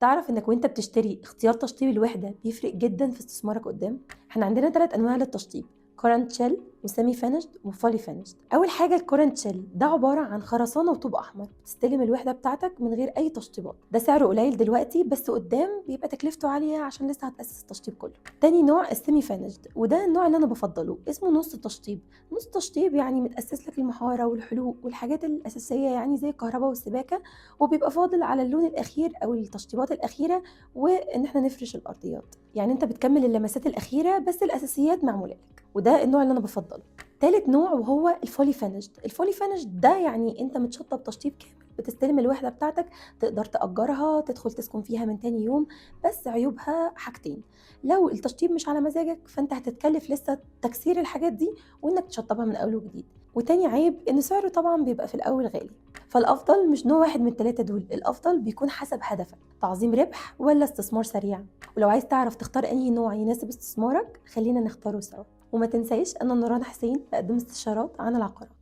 تعرف انك وانت بتشتري اختيار تشطيب الوحدة بيفرق جدا في استثمارك قدام. احنا عندنا 3 انواع للتشطيب: core and shell و semi finished و fully finished. اول حاجة ال core and shell، ده عبارة عن خرسانه وطوب احمر، بتستلم الوحدة بتاعتك من غير اي تشطيبات. ده سعره قليل دلوقتي، بس قدام بيبقى تكلفته عالية عشان لسه هتاسس التشطيب كله. تاني نوع ال semi finished، وده النوع اللي انا بفضله، اسمه نص تشطيب. نص تشطيب يعني متاسس لك المحاره والحلوق والحاجات الاساسيه، يعني زي الكهرباء والسباكه، وبيبقى فاضل على اللون الاخير او التشطيبات الاخيرة وان احنا نفرش الارضيات. يعني انت بتكمل اللمسات الاخيرة بس الاساسيات معمولة لك، وده النوع اللي انا بفضله. تالت نوع وهو ال fully finished. ال fully finished ده يعني انت متشطب تشطيب كامل، بتستلم الوحدة بتاعتك، تقدر تأجرها، تدخل تسكن فيها من تاني يوم. بس عيوبها حاجتين: لو التشطيب مش على مزاجك فانت هتتكلف لسه تكسير الحاجات دي وانك تشطبها من اول وجديد. وتاني عيب ان سعره طبعا بيبقى في الاول غالي. فالافضل مش نوع واحد من الثلاثة دول، الافضل بيكون حسب هدفك: تعظيم ربح ولا استثمار سريع. ولو عايز تعرف تختار انهي نوع يناسب استثمارك، خلينا نختاره سوا. وما تنساش ان نوران حسين بقدم استشارات عن العقارات.